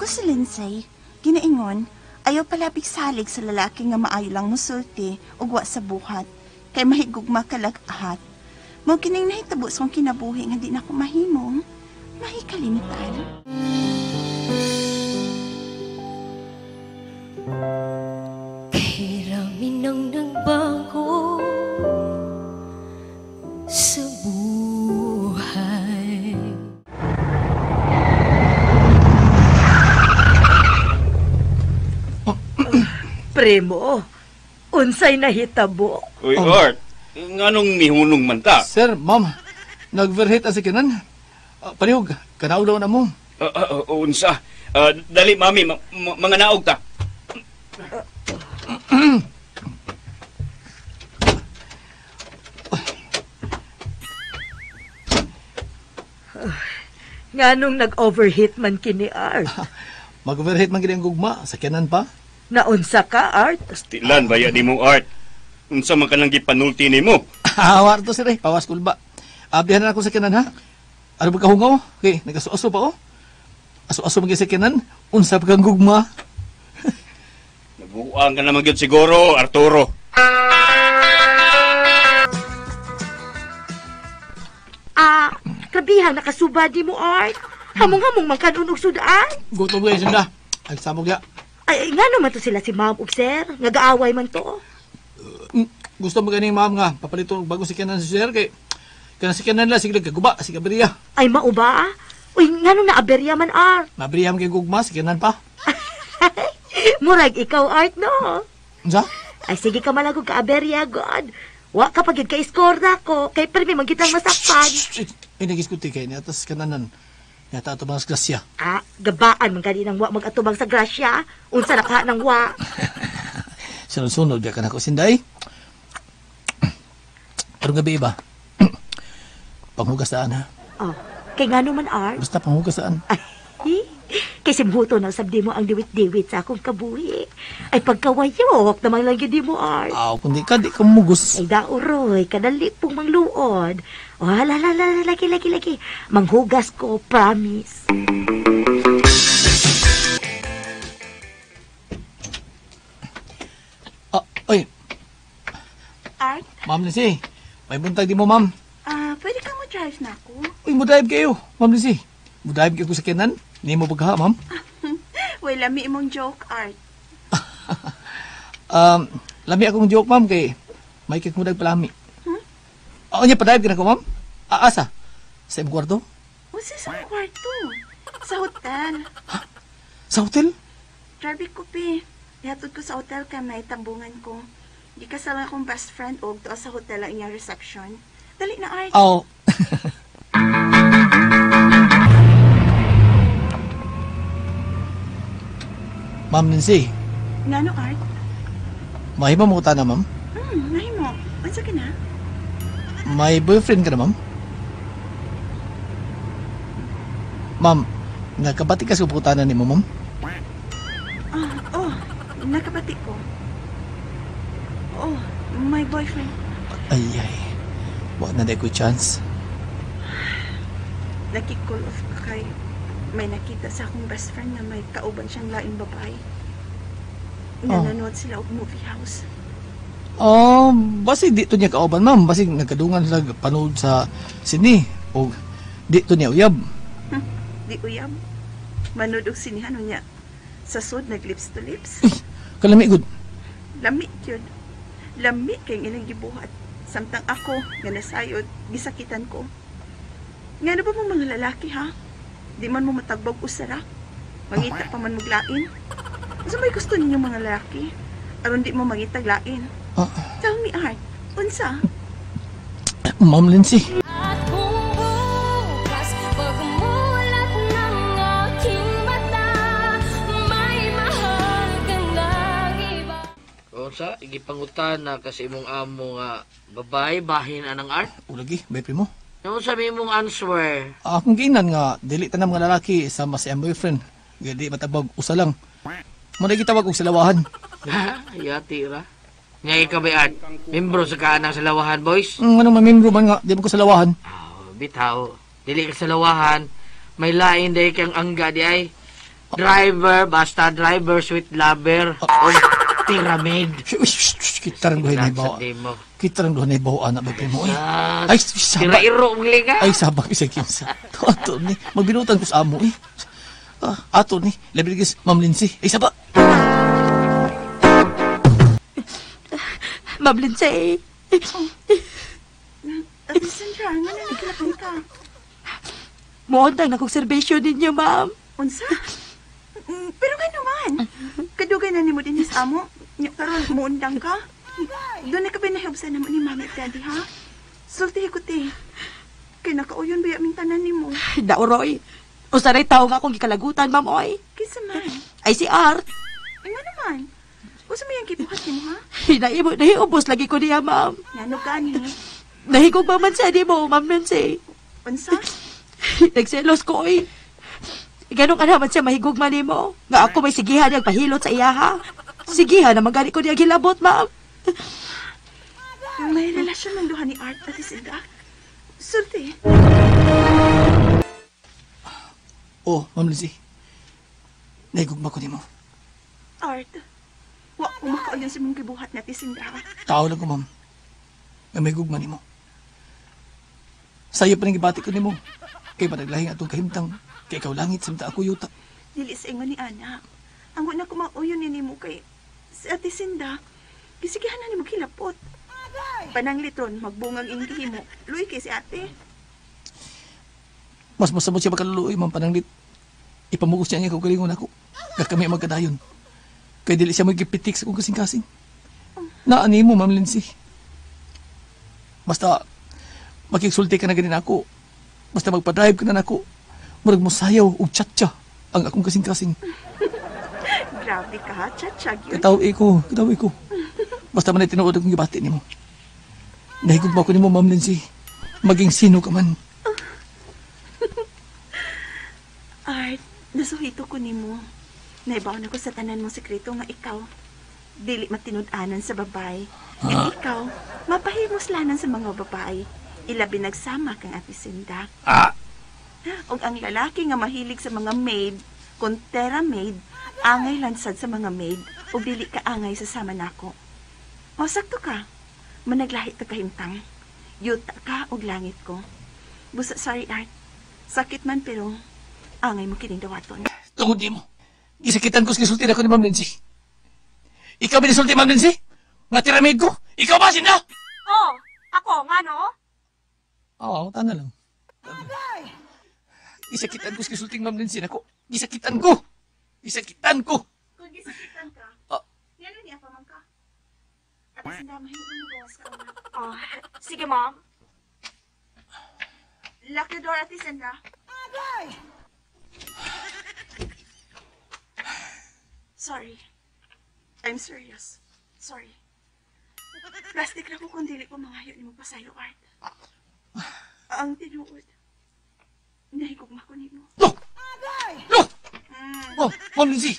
Ako si Lindsay. Ginaingon, ayaw palabig salig sa lalaki nga maayo lang musulti ug wa sa buhat. Kay mahigugma kalag ahat. Mao kining nahitabo sa akong kinabuhi nga di na ko mahimong mahikalimutan. Kay rami nang nagbago sa buhay. Primo, unsay nahitabo? Uy, Art, nganong mihunong man ta? Sir, ma'am, nag-overheat ang sakinan. Palihog, kanaog daw na mo. Unsa? Dali, mami, mga naog ta. Nganong nag-overheat man kini, Art? Mag-overheat man kini ang gugma, sakyanan pa. Naunsa ka, Art? Pastilan, baya di mo, Art. Unsa man ka nang gipanulti nimo? Awa to, sir, eh. Pawas kulba. Ablihan na ako sa kanan, ha? Ano ba kahungaw? Okay, nagaso-aso pa, oh. Aso-aso man sa kanan. Unsa pa kang gugma? Nabuang ka naman gyud siguro, Arturo. Ah, krabihang nakasuba di mo, Art. Hamong-hamong man kanon og sudaan. Gutom kayo, sinda. Ay, samog ya. Ay, nga naman to sila si ma'am ug sir. Nga gaaway man to. Gusto mo ganing ma'am nga papalito og bago si kanan si sir kay kana si kanan la sige kaguba si kaberya. Ay mauba? Uy, ngano na aberya man, Art? Maberya man kay gugma si kanan pa. Murag ikaw, Art, no? Unsa? Ay sige ka malagog ka aberya, God. Wa ka pagid ka score na ko kay permi man kitang masakpan. Ay nagiskuti kay niya tas kananan. Yata atubang sa grasya. Ah, gabaan man gani nang wa mag-atubang sa grasya. Unsa na ka nang wa? Sunod-sunod ka nako sinday. Karong gabi ba? Panghugas saan, ha? Oh, kay ngano man, Art? Basta panghugas saan. Ay, kay simhuto na usab di mo ang diwit-diwit sa akong kabuhi. Ay pagkawayok naman lang gyud di mo, Art. Aw, kundi ka di ka mugos. Ay dauroy, kadali pong mangluod. Oh, hala, hala, hala, lagi, lagi, lagi. Manghugas ko, promise. Ah, oy. Art? Ma'am Lindsay, may buntag di mo, ma'am. Ah, pwede ka mo drive na ako? Uy, mo drive kayo, Ma'am Lindsay. Mo drive kayo ko sa kanan. Hindi mo pagha, ma'am. Uy, lami imong joke, Art. Lami akong joke, ma'am, kay may kikmudag palami. Hmm? Oo niya, pa-drive ka na ko, ma'am. Asa? Sa imong kwarto? Unsa sa kwarto? Sa hotel. Ha? Sa hotel? Drive ko, pi. Ihatod ko sa hotel kay may tambungan ko. Di kasama akong best friend og tuwa sa hotel ang iyang reception. Dali na, Art. Oo. Ma'am Nancy. Ngano, Art? Mahimo mo ta na, ma'am? Mahimo. Unsa ka na? May boyfriend ka na, ma'am? Ma'am, nakabati ka sa putanan ni mo, ma'am? Oh, nakabati ko. Oh, my boyfriend. Ay, ay. Wa na ko chance. Naki-call off ka kay may nakita sa akong best friend na may kauban siyang laing babae. Nanonood sila og movie house. Oh, basig dito niya kauban, ma'am. Basig nagkadungan sila panood sa sine o dito niya uyab. Di uyab. Manood og sinihan niya. Sa sud nag lips to lips. Uy, kalami gud. Lami gyud. Lami kay ilang gibuhat. Samtang ako nga nasayod, gisakitan ko. Ngano ba mo mga lalaki, ha? Di man mo matagbog usara. Mangita pa man muglain. Unsa may gusto ninyo mga lalaki? Aron di mo mangitag lain. Tell me, Art, unsa? Ma'am Lindsay. At kung bukas, pagmulat ng aking mata, may mahal ka ng iba. Unsa, igipangutan na kasi imong amo nga babae, bahin anang Art? Ulagi, bay primo. Unsa may imong answer? Akong giinan nga, dili tanang mga lalaki sama sa iyang boyfriend. Di matabag, usa lang. Muna gitawag og salawahan. Yati ra. Nga ikaw ba, Art? Membro sa kaanang salawahan, boys? Anong mamembro man nga, di mo ko salawahan. Oh, bitaw. Dili ka salawahan. May lain day kang angga di ay. Driver, basta driver, sweet lover, o pyramid. Kita rin duhay na ibaw. Kita rin duhay na ibaw, anak ba mo? Ay, sabak. Tira-iro, muli ka. Ay, sabak, isa kinsa. Ato ni, magbinutan ko sa amo eh. Ato ni, labi gis, Ma'am Lindsay. Ay, sabak. Ma'am Lindsay. Ate Sandra, nga na nagkalapang ka? Muundang na kong serbisyo ninyo, ma'am. Unsa? Pero nga naman, kadugay na nimo din sa amo. Karon muundang ka. Doon na ka binahibsan naman ni Mami at Daddy, ha? Sultihi ko, te. Kaya nakauyon ba yung tanan nimo? Nauroy. Usaray tao nga akong gikalagutan, ma'am, oy. Kinsa man? Ay, si Art. Ay, nga naman. Usa may ang kibuhat nimo, ha? Hinaimo, nahiubos lagi ko niya, ma'am. Ngano gani? Nahigog pa man sa di mo, Ma'am Nancy. Unsa? Nagselos ko, oy. Ganun ka naman siya mahigog man nimo. Nga ako may sigihan niyang pahilot sa iya, ha? Sigihan naman gani ko niya gilabot, ma'am. May relasyon ng duha ni Art at Isilda. Sulti. Oh, Ma'am Lindsay. Nahigugma ko nimo. Art, wa ko makauyon sa mong gibuhat na Tisinda. Tao lang ko, ma'am. Nga may gugma nimo. Sayo pa ning gibati ko nimo. Kay managlahing atong kahimtang. Kay ikaw langit, samta ako yuta. Dili sa ingon ni Ana. Ang una ko mauyon ni nimo kay si Ate Sinda. Gisigihan na nimo kilapot. Panangliton, magbungag ing gihimo. Luy kay si ate. Mas masamot siya makaluluoy, ma'am, pananglit. Ipamugos niya niya kaugalingon ako. Nga kami ang magkadayon. Kay dili siya magipitik sa kong kasing-kasing. Naani mo, Ma'am Lindsay. Basta, makigsulti ka na ganin ako. Basta magpa-drive ka na nako. Murag mo sayaw og tsa-tsa ang akong kasing-kasing. Grabe ka, tsa-tsa yun. Kataw ko, kataw ko. Basta man ay tinuod akong gibati nimo. Nahigugma ko nimo, Ma'am Lindsay. Maging sino ka man. Art, nasuhito ko nimo. Naibaw na ko sa tanan mong sekreto nga ikaw. Dili matinud-anan sa babae. Nga ikaw, mapahimuslanan sa mga babae. Ilabi nagsama kang Ate Sinda. Ah! Og ang lalaki nga mahilig sa mga maid, kontera maid, angay lansad sa mga maid, o dili ka angay sa sama nako. O sakto ka, managlahi ta kahimtang. Yuta ka og langit ko. Busa, sorry Art. Sakit man pero angay mo kining dawaton. Tungod nimo. Gisakitan ko sa gisulti na ko ni Ma'am Lindsay. Ikaw ba nisulti, Ma'am Lindsay? Nga tiramid ko? Ikaw ba, Sinda? Oh, ako nga no? Oo, tana lang. Gisakitan ko sa gisulting Ma'am Lindsay nako. Gisakitan ko! Gisakitan ko! Kung gisakitan ka, ngano niya pa man ka? At Sinda, mahimo mo gawas ka una. Oh, sige, ma'am. Lock the door, Ate Sinda. Sorry. I'm serious. Sorry. Plastic na ko kung dili ko mangayo ni mo pasayo, Art. Ang tinuod, nahigugma ko nimo. No! No! Oh, Ma'am Lindsay!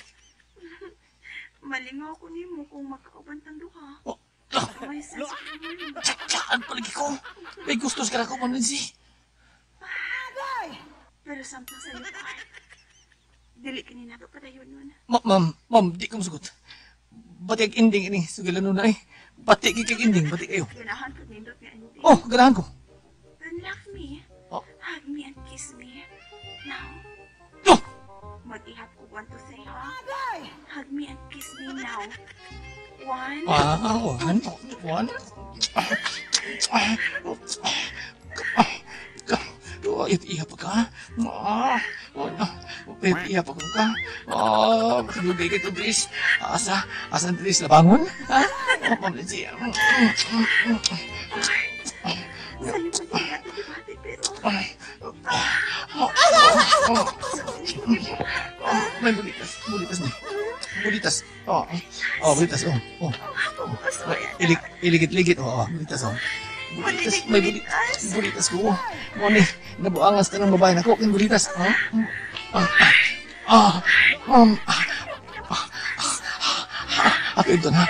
Malingaw ko nimo kung magkauban tang duha. Oh, May sense of humor. Tsatsaan palagi ko. May gustos ka na ko, Ma'am Lindsay. Pero samtang sa'yo, Art. Dili ka ni nato padayon nun. Ma'am, ma'am, di ko masugot. Bati ang ending ini, sugilan nun na eh. Bati kay ending, bati kayo. Ganahan ko nindot nga ending. Oh, ganahan ko. Then love me. Oh. Hug me and kiss me. Now. No! Mag-ihap ko 1, 2, 3, ha? Hug me and kiss me now. 1. 1, 1. Ihap pa ka? Ihap pa ka? Lugay ka ito, Dris. Asa? Asa ang Dris? Labangon? Ha? Ma'am Lindsay. Sa'yo pa din natin dibate, pero... May bulitas. Bulitas na. Bulitas. Oh, oh, bulitas. Oh, oh. Iligit-ligit. Oh, bulitas. Oh. Bulitas. May bulitas. Bulitas ko. Moni, nabuangas ka ng babae na ko. Bulitas. Oh. Ah. Ako ito na.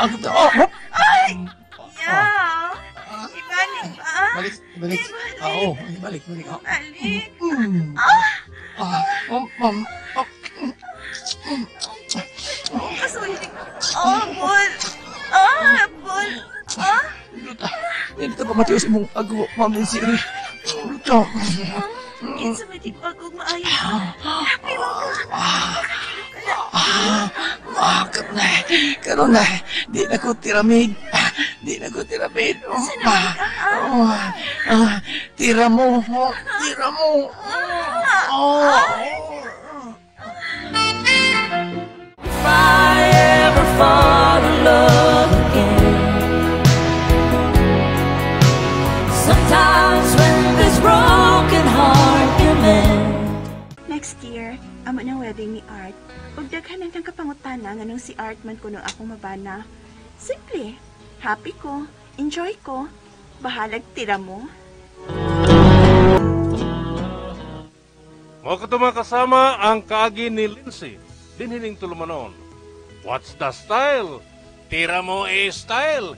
Ako ito. Oh. Ay! Yeah! Ibalik ba? Balik, balik. Oo, balik, balik. Balik. Ah, matios imong ago, Ma'am Lindsay. Ito. Kinsa may di ko agog maayo. Happy mo ka. Makat na. Karon na. Di na ko tiramid. Di na ko tiramid. Oh, oh, ah, tira mo. Oh, tira mo. Oh. If I ever fall in love again. Sometimes when this broken heart can mend. Next year, amo ng wedding ni Art. Ug daghan ang kapangutana nganong si Art man kuno akong mabana. Simple. Happy ko. Enjoy ko. Bahalag tira mo. Mao kato mga kasama ang kaagi ni Lindsay, dinhining tulumanon. What's the style? Tira mo eh style.